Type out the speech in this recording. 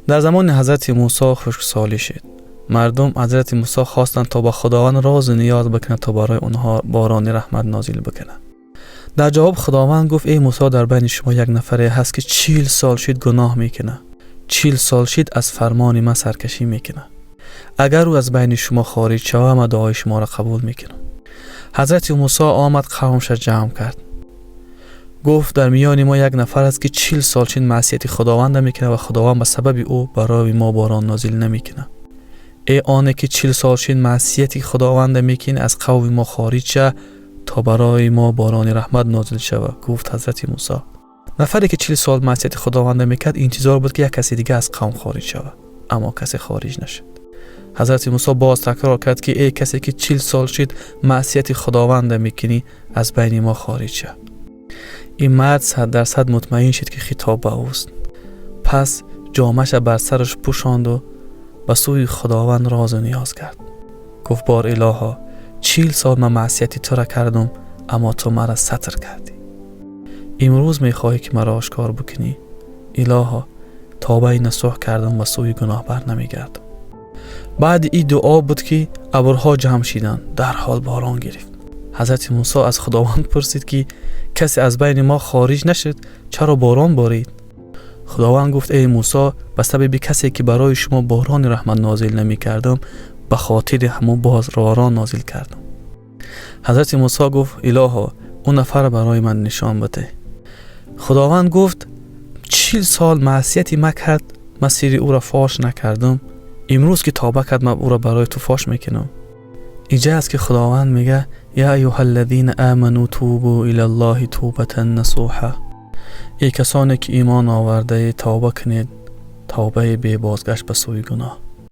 Дар замони ҳазрати Мусо хушксолӣ шуд. Мардум ҳазрати Мусо хостанд, то ба Худованд розу ниёз бикунад, то барои онҳо борони раҳмат нозил бикунад. Дар ҷавоб Худованд гуфт: «Эй Мусо, дар байни шумо як нафаре ҳаст, ки 40 сол шид гуноҳ мекунад, 40 сол шид аз фармони ман саркашӣ мекунад. Агар ӯ аз байни шумо хориҷ шавад, ман дуои шуморо қабул мекунам». Ҳазрати Мусо омад, қавмша ҷамъ кард, гуфт: «Дар миёни мо як нафар аст, ки 40 сол шид маъсияти Худованда мекунад ва Худованд ба сабаби ӯ барои мо борон нозил намекунад. Эй оне ки 40 сол шид маъсияти Худованда мекунӣ, аз қавми мо хориҷ ша, то барои мо борони раҳмат нозил шавад», гуфт ҳазрати Мусо. Нафаре ки 40 сол маъсияти Худованда мекард, интизор буд, ки як касе дига аз қавм хориҷ шавад, аммо касе хориҷ нашуд. Ҳазрати Мусо боз такрор кард, ки эй касе ки 40 сол шид маъсияти Худованда мекунӣ, аз байни мо хориҷ ша. Ин мард 100% мутмаин шуд, ки хитоб ба ӯст. Пас ҷомаша бар сараш пӯшонду ба сӯи Худованд розу ниёз кард. Гуфт: «Бор илоҳо, 40 сол ман маъсияти тура кардум, аммо ту маро сатр кардӣ. Имрӯз мехоҳӣ, ки маро ошкор бикунӣ. Илоҳо, тавбаи насӯҳ кардам ва сӯи гуноҳ бар намегардам». Баъди ин дуо буд, ки абрҳо ҷамъ шиданд, дарҳол борон гирифт. Ҳазрати Мусо аз Худованд пурсид, ки касе аз байни мо хориҷ нашуд, чаро борон борид? Худованд гуфт: «Эй Мусо, ба сабаби касе ки барои шумо борони раҳмат нозил намекардам, ба хотири ҳамон боз борон нозил кардам». Ҳазрати Мусо гуфт: «Илоҳо, ӯ нафарро барои ман нишон бидеҳ». Худованд гуфт: «40 сол маъсияти ма кард, ман сирри ӯро фош накардам. Имрӯз ки тавба кард, ман ӯро барои ту фош мекунам». Иҷа аст, ки Худованд мега: «Я айюҳа аллазина аману тубу илаллоҳи тубатан насуҳа». Эй касоне ки имон овардаед, тавба кунед, тавбаи бебозгашт ба сӯи гуноҳ.